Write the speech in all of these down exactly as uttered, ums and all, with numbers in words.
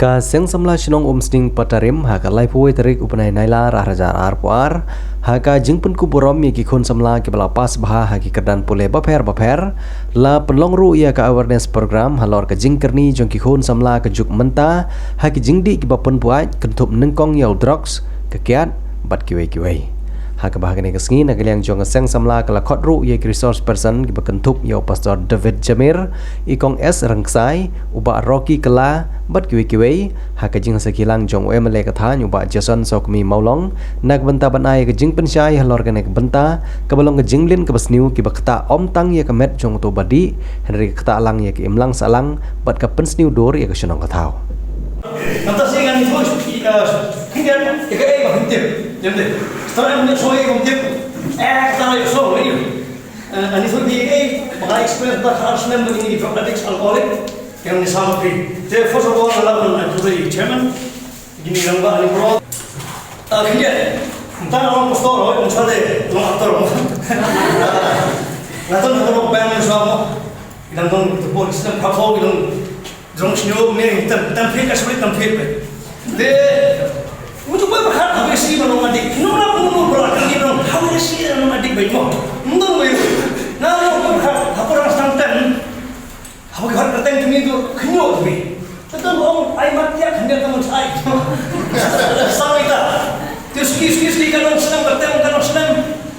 Ka Seng Samla Shnong Umsning Patarim ha ka laiphew wei tarik u bnai Nailar ar hajar arphew ar, ha ka jingpynkup burom ïa ki khun samla kiba la pass bha ha ki kyrdan pule bapher bapher, la pynlong ruh ïa ka awareness program halor ka jingkyrni jong ki khun samla ka juk mynta ha ki jingdih kiba pynbuaid kynthup nyngkong ïa u drugs, ka kiad bad kiwei kiwei. Ha kaba ha kane ka sngi na ka liang jong ka Seng Samla ka la khot ruh ïa ki resource person kiba kynthup ïa u Pastor David Jamir, i Kong S Rangksai, u Bah Rocky Kylla bad kiwei kiwei, ha ka jingsakhi lang jong u M L A ka thaiñ u Bah Jason Sawkmie Mawlong, na ka bynta ban ai ka jingpynshai halor kane ka bynta kaba long ka jinglin kaba sniew kiba ktah ym tang ïa ka met jong uto uba dih, hynrei ka ktah lang ïa ka imlang sahlang bad ka pynsniew dur ïa ka shnong ka thaw. Nangta shi ngan ïathuh, eh, khyndiat ïa kaei ba phin tip. Jam de. Start ngan ïathuh ïa kaei ba phin tip. Eh, kata la ïathuh ïa u. Eh, ngan ïathuh ïa kaei ba nga experience ba khadar snem ba ngi drug addicts, alcoholic. Ngan ïathuh ïa phi. Te first of all, nga la ban ïathuh ïa u chairman. Jingïalang ba ani bro. Ah, khyndiat. Mynta nga long pastor, hooid, mynta de long actor. Nga don ha ka rock band mynta mo. Ki dang don, ki dang don, ki dang don, ki dang don, ki dang don, ki dang don, ki dang don. Te, u ju poi pyrkhat, haba ïa shi ba long addict. Ki nong lap nong nong pyrkhat, ki nong, haba ïa shi ba long addict ba ïa mo. Ym don ba ïa. Nga long pyrkhat, haba rang stang ten. Haba ki hot kyrteng to me to, ki nong to me. Te to ong, ai mat ïa, khyndiat to mon sai. Sa ita. Te suki, suki, suki, ka nong snem, kyrteng ka nong snem.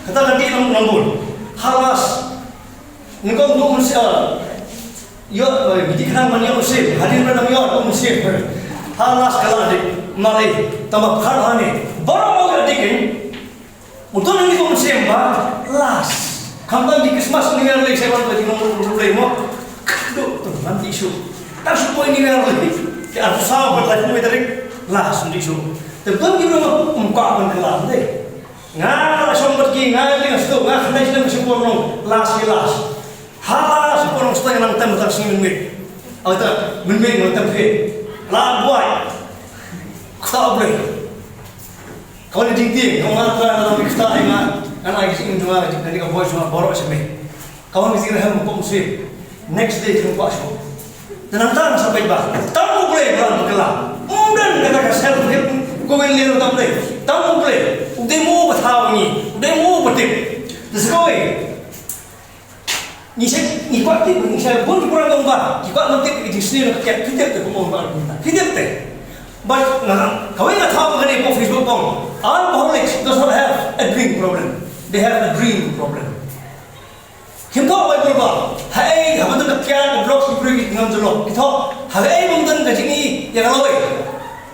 Kata ka dih nong, nong bun. Halas. Nyngkong to mon sai. Ïoh, eh, ngi dih khnang ban ïoh mynsiem, hadien ba dang ïoh, ïoh mynsiem. Ha last ka la dei, ma lei, tang ba pyrkhat hangne. Baroh ngi dih kein. Uto ngi ïoh mynsiem ba last. Khamtam dei Christmas, New Year lei, sa wan ba dei nong ruh lei mo. Duk, to, ngan dih shuh. Tang shu poi New Year lei. Te arphew saw bad laiphew wei tarik, last, dih shuh. Te don ki briew ym kwah ban kylla lei. Nga la shong bad ki, nga lei nga sdang, nga khyndai snem ka shim bor nong, last ki last. Hala, shu pynlong steng nang tem tang sngi mynmiet. Ata, mynmiet nang tem phi. La buai. Kata U Blei. Ka wan jingtieng, ka wan Trai, nang kata ai nga, ngan ai ka jingim jong nga, kane ka bor jong nga baroh sha me. Ka wan ka jingrhem, ka wan sih. Next day, ka wan shuh. Te nangta nga sa peit ba, tang U Blei ba la kylla. Ym don kata ka self help, ko wen leh tam dei. Tang U Blei. U dei mo ba thaw ngi, u dei mo ba tip. Te sa kawei. Ngi sa, ngi kwah tip, ngi sa bun ki program ba, ki kwah ban tip, ki jingsngew na ka kiad, ki tip te kumno ba, ki tip te. But nga, kawei nga thaw kane ko Facebook pong, alcoholics does not have a drink problem. They have a dream problem. Kim thoh Bible ba, haei, haba don ka kiad, ka drugs, ki briew ki ngam jyllop. Ki thoh, haei, haba don ka jingïeit, ïa ka lawei.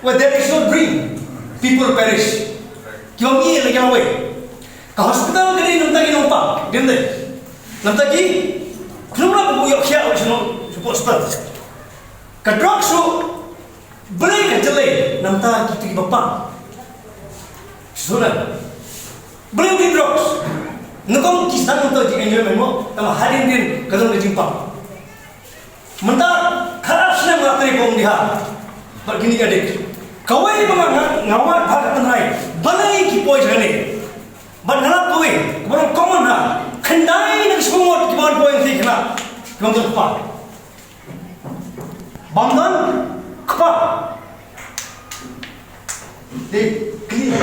Where there is no dream, people perish. Ki bym ïeit ïa ka lawei. Ka hospital ka dei namar ki nongpang, dei ym dei? Namar ki, khlem lah u ïoh khiah u shnong, shu poi hospital. Ka drugs ruh, balei ka jyllei, namar kito kiba pang. Shuh na. Balei u dei drugs? Nyngkong ki sdang to jingïaid mo, tangba hadien hadien ka don ka jingpang. Mynta, khadar snem nga trei kum diha. Bad kine ki addict. Kawei ba nga, nga, nga wad bha ka tynrai. Balei ki poi shane. Bad nga lap kawei, kaba long common ha. Khyndai na ka shiphew ngut kiba wan poi ngi khynnah. Kiba ym don kpa. Bym don kpa. Dei, kine.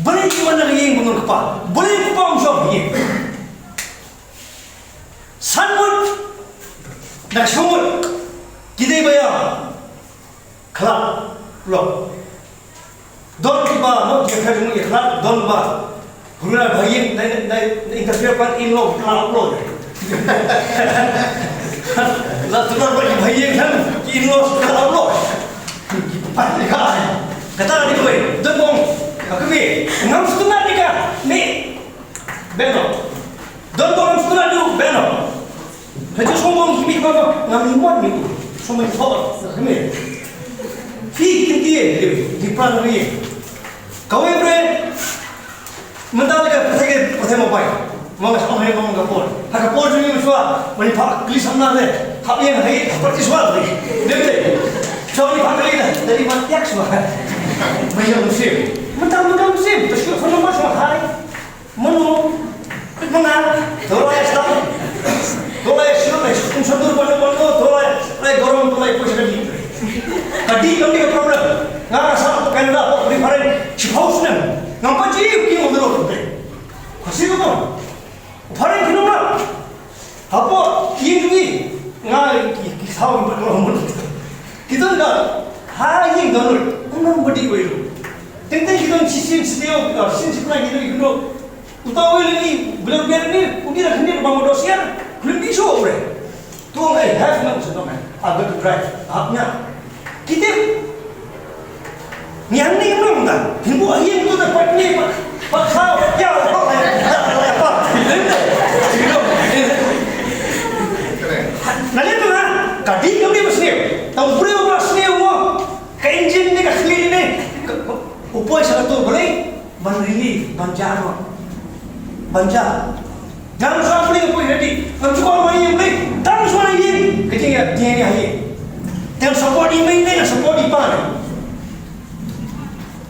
Balei ki wan na ka ïing bym don kpa. Balei u kpa um shong ha ïing. San ngut na ka shiphew ngut ki dei ba ïa khlad lok. Don kiba mo ki khlad mo ki khlad, don ba hynrei ba ïing na, na, na interfere pat in-law khlad lok. La tu ba ki ba ïing kan ki in-law khlad lok. Ki pat ni ka ai. Kata ni ko don bong ka kami ngam sukuna ni ka ni. Beno. Don bong sukuna du, beno. Ka ju song bong kimi ko, ngam imon ni. Song bong ko, kimi. Fi kinti ye, di plan ni. Kawei bre. Mynta lagi ka pethai, pethai mobile. Mo ka song he mo ka por. Ha ka por ju ni swa, mani pa kli samna de. Hap yang hai, hap ti swa de. Dei dei. Song ni pa kli de, dari ma tiak swa. Mai yang sim. Mynta mynta sim, ta shu phone number swa hai. Mano, mana, to la esta. To la esta, to la esta, to la esta, to la esta, to la esta, to la esta, Kam dei ka problem. Nga nga sah Canada hapoh ka ri phareng shiphew snem. Ngam pat ju ïohi u king on the road. Ka shi ka bang. U phareng ki nongrep. Hapoh ïing jong ngi. Nga ki ki saw ki pat ka long. Ki don ka ha ïing don lut. Ym don ba dei wei ruh. Teng teng ki don shisien shisien, ah, shisien shisien ki don ki don. Uta u ïa lei ni, u bla u bla ni, u dei la khyndiat ba mut u doh syiar, khlem bishar u re. To ong, "Hey, have none," sha uta u mei. "I've got to drive." Hap ïa. Ki tip. Ngi hangne ngi ong ta. Phin buh ha ïing to ta pat ne, pat, pat khaw, pat ïaw, pat, pat, pat, pat. Nga leh to nga, ka dei kam dei ba sniew. Tang u briew ba sniew mo. Ka engine ne ka khmih ne. Ka, u poi sha ka tur Blei. Ban relief, ban jah noh. Ban jah. Ngam shuwa Blei poi ready. Ngam shuwa ma ïing Blei. Ngam shuwa ïing. Ka jingïa, jingïa ïa. Tang support i mei ne, support i pa ne.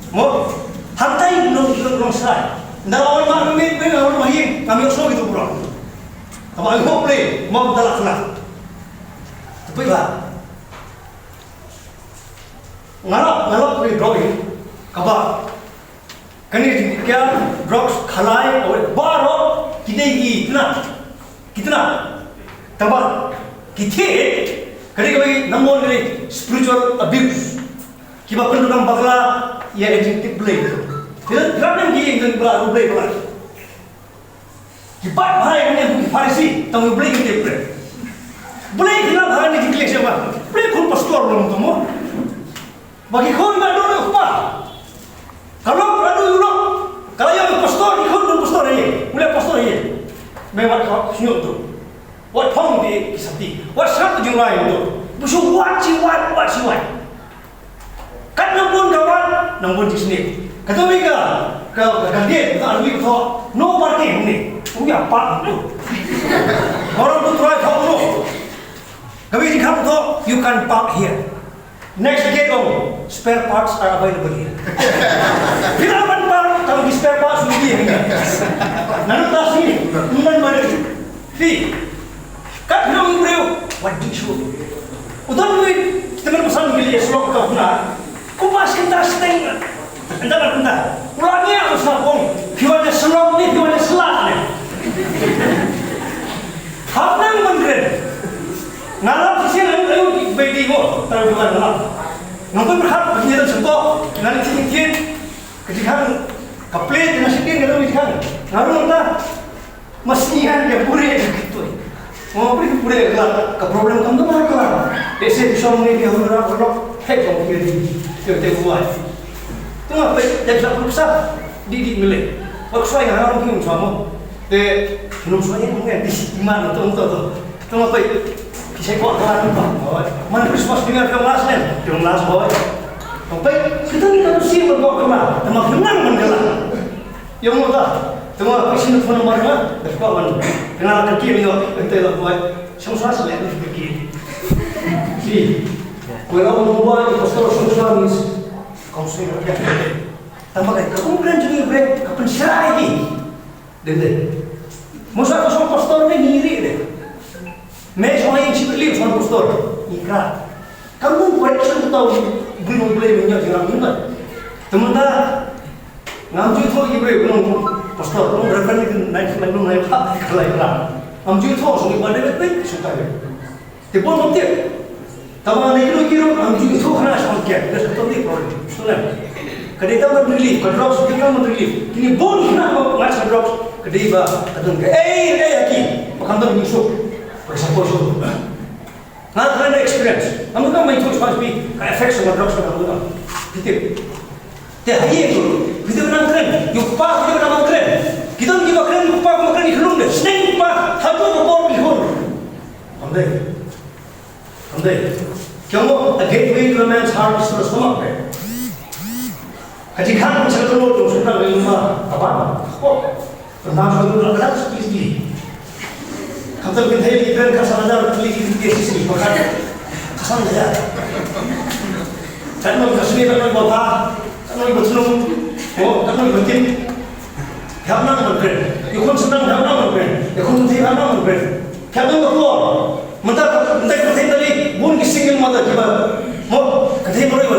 Mo, hangtai nong, nong, nong srai. Nda wan ma mei, mei, nong ma ïing. Ngam ïoh shuwa kitu bro. Kaba ai hop Blei, mo da la khna. Tapi ba. Ngalap, ngalap ni drawing. Kaba. Kane jingkit drugs, khalai, awe, baroh, ki dei ki tnat. Ki tnat. Tangba, ki thied, ka dei kaba ki nambor ka dei spiritual abuse. Kiba pyndonkam bakla, ïa ka jingtip Blei. Ki dei, ki dei ki jingtip Blei, Blei, Blei. Ki bat bha ïa kane ki Pharisi, tang u Blei ki tip Blei. Blei ki la bha ne ki khleh sha ba. Blei khun pastor long tang mo. Ba ki khun ba don u kpa. Ka lok la don u lok. Ka la ïa u pastor ki khun don pastor ïa. U leh pastor ïa. Me wat ka sñiuh tu. Wat phong ti ki sati. Wat sat tu jingrai tu. Bu shu wat shi wat, wat shi wat. Kat nang bun ka wan, nang bun jisni. Kata wi ka, ka, ka, ka gate, ka arwi ka thok. No parking ni. Ui apa tu. Orang tu try thok no. Kami di kam thok, you can park here. Next gate ong, spare parts are available here. Bila ban park, kalau di spare parts will be here. Nanu tas ni, nanu mana. Phi, kat nang briew, wat di shu. Utan lui, kita men pesan gili ya selok ka puna. Ku pas kita seteng. Enda ba enda. Ulang ya usah bong. Phi wan ya selok ni, phi wan ya selak ni. Hap nang mengkren. Ngalap sisi nang ayu baby mo, tahu bukan ngalap. Nonton berhak, bagi dia sempoh, nang cincin, kejikan, keplate, nasi dia, nang kejikan. Ngarung ta. Masih kan dia pure gitu. Mau pure pure lah. Ke problem kamu tuh mana lah? Dese bisa mungkin dia udah berlok. Hei, kamu dia di. Dia dia buat. Tu apa? Dia bisa paksa. Di di milik. Paksa yang orang pun sama. Te num suai mungkin di iman tu tu tu. Tu apa? Kisah kuat kan tu. Mana Christmas dinner ke mas kan? Yang mas boy. Apa? Kita ni kan sih berbuat kemana? Teman kenang mengelah. Ïa mo ta, tengok ka shin phone number nga, da kwah ban. Kena la kyrkieh ïa, ente la buat. Shong sa selek ni kyrkieh. Si. Kue la mo buat ni pastor shong sa ni. Kong sui ka kya. Tama kai, ka kum kren jini bre, ka pynshai ni. Dende. Mo sa ka shong pastor ni ngiri de. Me shong ai shi beli shong pastor. Ikra. Kam correction tau bring mo blame nya jira ni ba. Temen ta. Ngam ju thoh ïa briew, nong pastor, nong reverend, nai khlai, nong nai pha khlai pha. Ngam ju thoh song ba dei beit song tai. Te bun ngam tip. Tama nai khlai kiro ngam ju thoh khana song ke. That's a totally problem. So na. Ka dei tang ban relief, ka drugs dei tang ban relief. Kini bun khana ba ngat sa drugs. Ka dei ba ka don ka ei ei aki. Ba kam don ni suk. Ba sa ko suk. Nga kren da experience. Nga mut nga mai thuh shuwa shuwa ka effects of drugs ka mut nga. Phi tip. Te ha ïing, phi tip nang kren. Ïa u kpa phi tip nang kren. Ki don kiba kren, ïa u kpa kiba kren, ki khlung de. Sneng u kpa, haduh ka por ki khun. Kam dei. Kam dei. Ki ong, a gateway to a man's heart is through the stomach, right? Ka jingkhang ka sha ka tulop jong u Soitan ka ïing ma ka ban. Kata ka shu tulop ka dak shu kis kis. Khamtam kynthei ki kren ka san hajar tylli ki kis kis ki pakat. Ka san hajar. Katno ka sni, katno ba pha, katno ba chnong. Oh, katno ba tip. Hap nang ban kren. Ïa khun shnong hap nang ban kren. Ïa khun kynthei hap nang ban kren. Hap nang ban kren. Mynta, mynta ka kynthei tali, bun ki single mother kiba. Mo, kynthei baroh ba.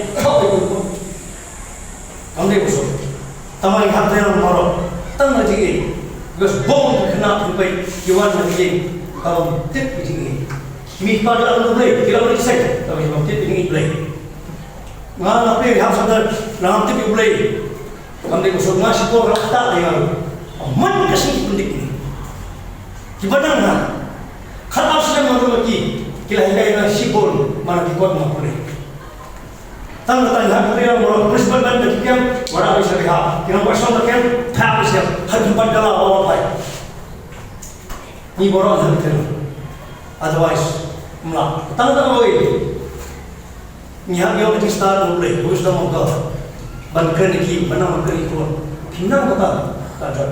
thaw ïa u. Kam dei u suk. Tang ma ngi hap trei lang baroh. Tang na jingim. Because bun ki khynnah ki peit ki wan na ki ïing. Ka bym tip ïa jingim. Ki mih pat ki la wan U Blei, ki la wan U Blei seh. Tang ma ki bym tip ïa jingim Blei. Nga nga peit hap sa na nga tip ïa U Blei. Kam dei u suk, nga shipor nga ktah ïa nga. Amon ka sngi ki pyndep ïa ngi. Kiba nang nga. Khat ar snem nga don ma ki. Ki la hikai nga shibun man la ki kot nga pule. Tang kata ngi hap ka rila baroh, principal ban da ki kem, baroh ki sa rila. Ki nang ba shong ka kem, phah ki sa, ha ki pat ka la baroh phai. Ngi baroh ngi hap ka rila. Otherwise, mla. Tang kata wei. Ngi hap ïoh ka jingstad na U Blei, wisdom of God. Ban kren ïa ki, ban nang ban kren ïa ki khun. Ki nang kata, ka jot.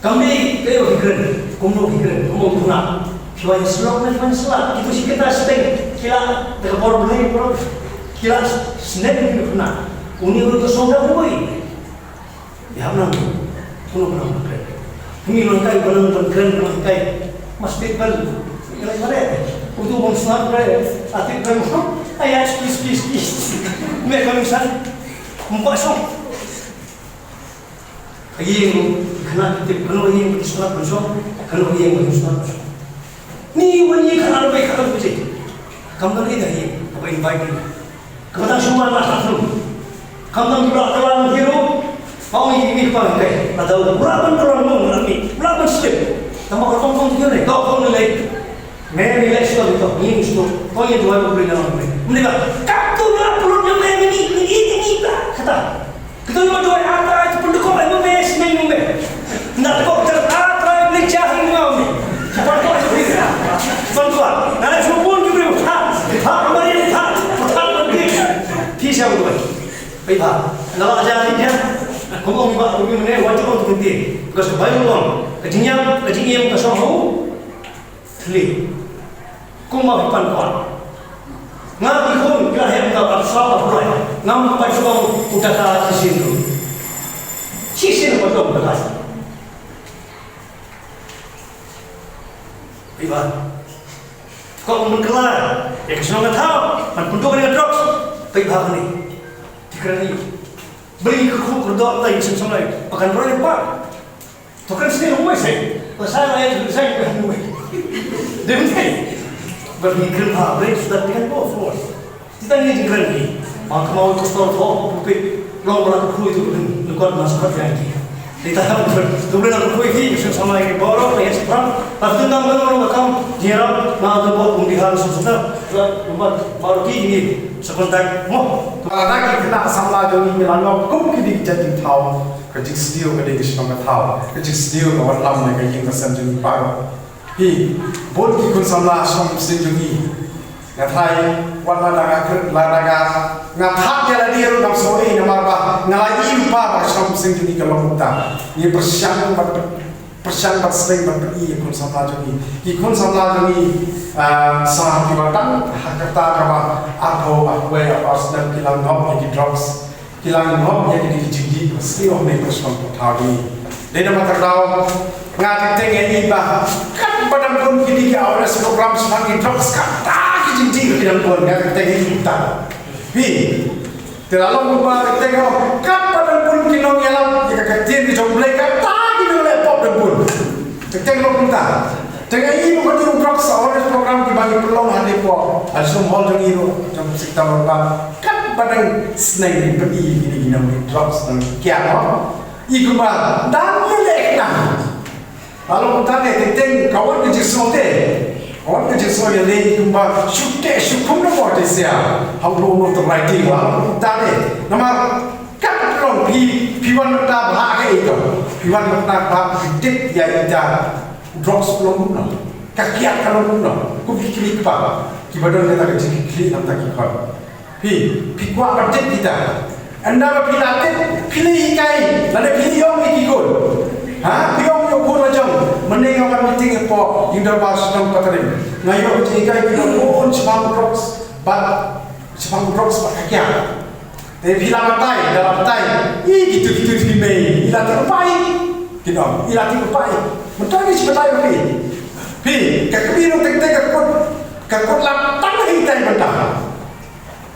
Kam dei kaei ba ki kren, kumno ki kren, kumno ki kren. Ki wan ïa slok ne ki wan ïa slak, kito shi kynta shiteng, ki la da ka bor Blei bro. Ki la snem ki kren. Uni uni ka song da uwei. Ïa nang, kumno kumno ban kren. Kmie nang kai, ban nang ban kren, ban nang kai. Mas bit bal. Kren mare. Utu bang snap bre. Atik bre mo. Ai ai skis skis skis. Me kan san. Mpa song. Ka ïing, kane ka tip, kano ka ïing ba ki sngewtynnat ban shong, kano ka ïing ba kim sngewtynnat ban shong. Ni wan ïing kane arwei kane arwei. Kam don ïing, kaba invite ïing. Kaba tang shu wan la shu. Kam don ki ba la kylla hi ruh. Ba ong ïa ki ba kai. Lada u lah ban kylla mo ngan mih, u lah ban slip. Tang ba ka tong tong ki ne, ka tong lei. Me me leh shuwa to, ngim shuwa. To ïa duwai ba U Blei na U Blei. Mynta ba, katto ba la pynlut ïa me, me ni, me ni, me ni ba. Kata. Kito ïa duwai ata, ata pynduh ko ai me, me, me, me. Na ko ter ata, me jah ïa me. Ban ko ai me. Ban ko. Na na shu pun ju me. Ha, ha, ma ni ha. Ha, ma ni. Ti sha duwai. Bai ba. Na la ja ni ja. Ko ong ba, ko me ne, wa ju ong tu ti. Because bai ong. Ka jingïam, ka jingïam ka song ho. Thli. Kumba phi pan kwah. Nga ki khun ki la heh ka, ka sap ka pulai. Ngam pat shu ong u tata shisien ruh. Shisien pat ong u tata. Phi ba. Ko ong ban kylla. Ïa ka shnong ka thaw. Ban pynduh ïa ka drugs. Phi ba kane. Ti kren ïa u. Bri ka khun kyrdoh tai shisien samlai. Ba kan roi pa. To kan sdang uwei sei. Lashai la ïa to sdang uwei. Dei ym dei. Bad ngi kren ha, bad ngi kren ha, bad ngi kren ha. Kita ngi jingkren hi. Ba kynmaw ïa ka store to, pulpit. Long ba la kyrkhu ïa u, lyngkot na sapat ïa ki. Kita ha, to bri la kyrkhu ïa ki, sdang samla ïa ki baroh, ïa ki baroh. Ba tu nang nang nang kam, jingïarap, na tu bok, kum di ha, sdang sdang. Ba, ba, baroh ki ngi, sa contact mo. Ba la ki khynnah samla jong ngi, la long kum ki dei ki jait jingthaw. Ka jingsniew ka dei ka shnong ka thaw. Ka jingsniew ka wanlam na ka ïing ka sem jong ngi baroh. Phi, bun ki khun samla shnong sdang jong ngi. Nga tharai wat lada nga kyrpad lada nga, nga thad ïa lade ruh ngam sngew ei namar ba nga la ïohi ba shnong sdang jong ngi ka long kumta. Ngi pyrshang bad pyrshang bad sdang bad pyni ïa khun samla jong ngi. Ki khun samla jong ngi, ah, sa kiba tang ha kata kaba arphew, arphew wei, arphew ar snem ki la ngop ïa ki drugs. Ki la ngop ïa kine ki jingdih ba sniew ha kane ka shnong ka thaw jong ngi. Dei namar kata nga teng teng ïa i ba katba dang bun kine ki awareness program shaphang ki drugs, kata ki jingdih ki dang bun, nga teng teng ïa i ta. Phi, Te la long kumba, te teng, oh, katba dang bun ki nongïalam ïa ka ktien ka jong U Blei, kata ki nongleh pop dang bun. Te teng long kumta. Te nga i ba ka dei u drugs awareness program kiba ngi pynlong hangne hapoh, ha Zoom hall jong i ruh, jong Seng Tambor ba. Katba dang sneng ngi pyni ïa kine ki nongleh drugs, nongkiar, oh. I kumba dang ïaleh nang. Ka long kumta ne, teng teng ka wan ka jingsngew te. Ka wan ka jingsngew ïaleh kumba shu teh shu khum na bor te sia. Hangno hangno te rai te, ka long kumta ne. Namar ka long phi, phi wan mynta bha kaei to. Phi wan mynta bha, phi tip ïa ita. Drugs ka long kumno. Ka kiad ka long kumno. Kum ki kmie kpa kiba don kata ka jingkitkhlieh na bynta ki khon. Phi, phi kwah ban tip kita. Ynda ba phi la tip, phi la hikai, lane phi la ong ïa ki khun. Ha, phi ong ïa u khun la jong, mynne nga wan meeting hapoh ïing dorbar shnong Patarim. Nga ïoh jinghikai, phi la ong shaphang drugs bad, shaphang drugs bad ka kiad. Te phi la batai, da la batai. I kitu kitu phi mei, i la tip pai. Kin ong, i la tip pai. Mynta ngi shu batai ba phi. Phi, ka kmie ruh teng teng ka kut, ka kut la tang hi tai mynta.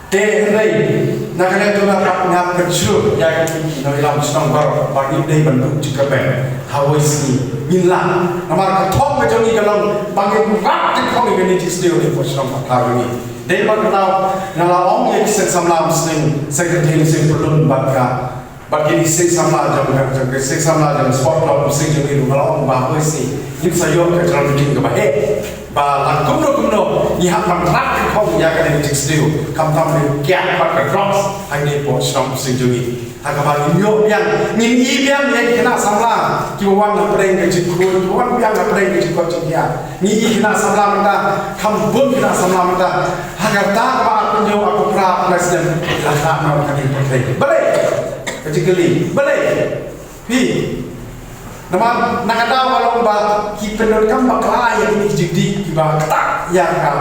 Te hynrei na kane ka daw nga pat nga pynshlur ïa ki nongïalam shnong baroh ba ngim dei ban duh jingkyrmen. Hawei sngi ngin lah. Namar ka thong ka jong ngi ka long ba ngin rat tyngkhong ïa kane ka jingsniew hapoh shnong hapoh thaw jong ngi. Dei ba ka daw nga la ong ïa ki seng samla Umsning, Secretary Umsning Pyllun bad ka Bad kine ki seng samla jong, jong ki seng samla jong Sport Club Umsning jong ngi ruh nga la ong ba hawei sngi ngin sa ïoh ka general meeting kaba heh. Ba la kumno kumno ngi hap ban rat tyngkhong ïa kane ka jingsniew, khamtam ka kiad bad ka drugs hangne hapoh shnong Umsning jong ngi. Ha kaba ngin ïoh biang, ngin i biang ïa ki khynnah samla kiba wan hapdeng ka jingkhun, kiba wan biang hapdeng ka jingkoit jingkhiah. Ngi i khynnah samla mynta, kham bun khynnah samla mynta. Ha ka rta kaba arphew hynñiew, arphew phra, arphew lai snem, la khynnah na ka ri pyrthei. Balei? Ka jingkylli, balei? Phi. Namar na ka daw ka long ba ki pyndonkam bakla ïa kine ki jingdih kiba ktah ïa ka,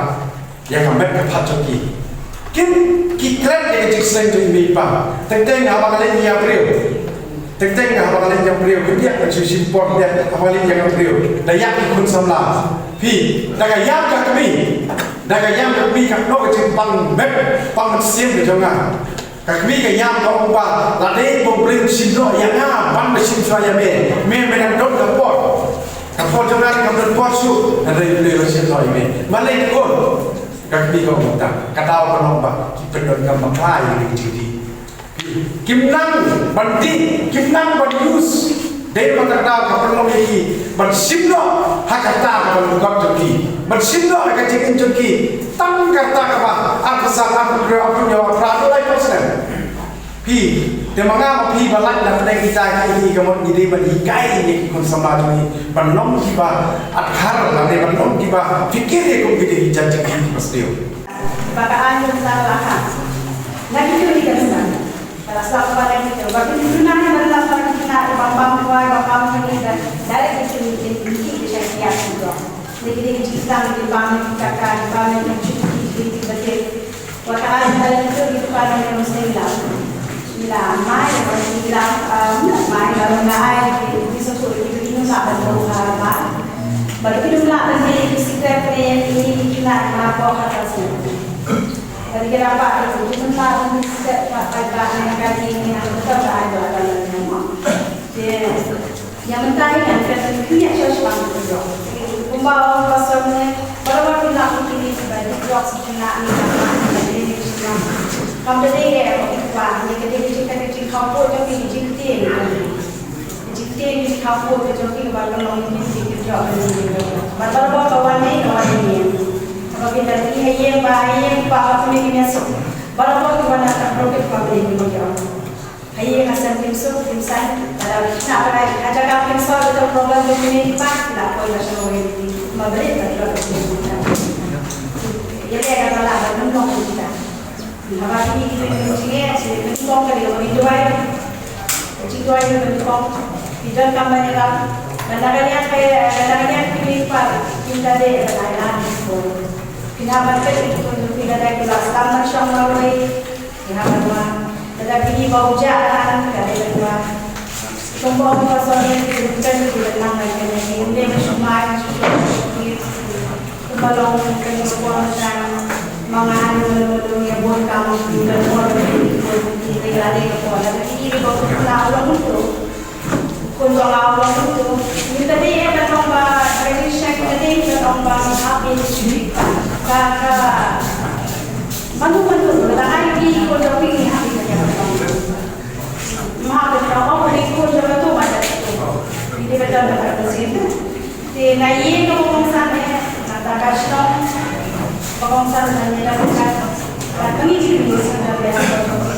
ïa ka met ka phad jong ki. Kim, ki klet ïa ka jingseng jong i mei i pa. Teng teng haba nga leit ïa briew. Teng teng haba nga leit ïa briew. Kim biang ban shu shim por, kim biang haba nga leit ïa briew. Da ïap ki khun samla. Phi, da ka ïap ka kmie. Da ka ïap ka kmie ka long ka jingpang met, pang mynsiem ka jong nga. Ka kmie ka ïam ka ong ba, lada U Blei un shim noh ïa nga, ban ba shim shuwa ïa me. Me, me nang don ka por. Ka por jong nga kam don por shuh, hynrei U Blei un shim noh ïa me. Balei te khun? Ka kmie ka ong kumta. Ka daw ka long ba ki pyndonkam bakla ïa kine ki jingdih. Kim nang ban dih, kim nang ban use. Dei ba kata ka pynlong ïa ki ban shim noh ha kata ka ban bugap jong ki, ban shim noh ha ka jingim jong ki. Tang kata kaba arphew san, arphew hynriew, arphew hynñiew, arphew phra, arphew lai percent. Phi, te ma nga ma phi ba lait na pdeng kita ki, ki ka mut ngi dei ban hikai ïa ki khun samla jong ngi ban long kiba adhar, lane ban long kiba pyrkhat ïa kum kita ki jait jingim kiba sniew. Ba ka aiñ ka sa la ha. Na ki tu ni ka sa. Ka la slap ba la ki tu. Ba ki tu na ni ba la slap ba ki na ki bam bam kwai, bam bam kwai ni da. Da ki tu ni ki ni ki ki sha ki ya ki tu. Ni ki ni ki slang ki bam ni ki kaka, ki bam ni ki ki ki ki ki ki. Wa ka aiñ ka la ki tu ni ki pa ni ki mesti la. Ila mai, ila mai, ila mai, ila ai, ila so so, ila ila la ba lo ha ba. Ba ila la ba ni sikret ni ni ni la ma ko ha ta si. Ba ila ba ila la ba ni sikret ba ba ba ni ka ni ni na ko ta ai ba ba ni mo. Yes. Ïa mynta ïa ka ïa ka shuwa shuwa. Kumba ong Pastor ne, baroh ki la ki kine ki ba duk duk shuwa na ni ka ma ni ka dei ni shuwa. Kam dei dei ïa ki kwa, ïa ka dei ki jingkha ki jingkhapoh jong ki jingktien. Ki jingktien ki jingkhapoh jong ki ba ka long ki jingkhapoh jong ki. Ba baroh ka wan ne ka wan ne. Ka ba ki da ki ha ïeng ba ha ïeng ba ba ki ne ki ne suk. Baroh ki wan na ka baroh ki ba ki ne ki jong. Hai, nga sem kim suk, kim sai. Pada na pada aja kam kim suk, betul problem tu ni pa, la koi la shu ni. Ma beri betul betul. Ya, ya, kata lah, betul betul kita. Haba kini kita ni sini, sini kong kali, kong itu ai. Itu ai, kong. Kita kam banyak lah. Kadang-kadang kaya, kadang-kadang kini pa, kita deh, kadang-kadang. Kita baca itu, kita deh, kita selama syam lalu. Ïa, ban wan. Lada phi ba u jah kan, ka dei ban wan. Kumba ong ka sor ïa ki bynta ki ban nang ban kane ki. Ym dei ban shu mai, shu shu ki. Kumba long ka dei ban wan kan. Ma nga hani ma long ma long ïa bun kam ki ban wan ki ban ki. La dei ka por la ka dei ka por la long tu. Kun jong la long tu. Ni ta dei ka tong ba tradition ka dei ka tong ba happy. Ka ka manu manu la ai ki kun jong ki happy ka tong. Ma ka tong ko ni kun jong tu ma ta tu. Ni ka tong ba ka sin. Te na ïing ka kongsan eh, na ta ka shnong, ka kongsan na ïing ka kongsan. Ka ngi ji ni sa da ya.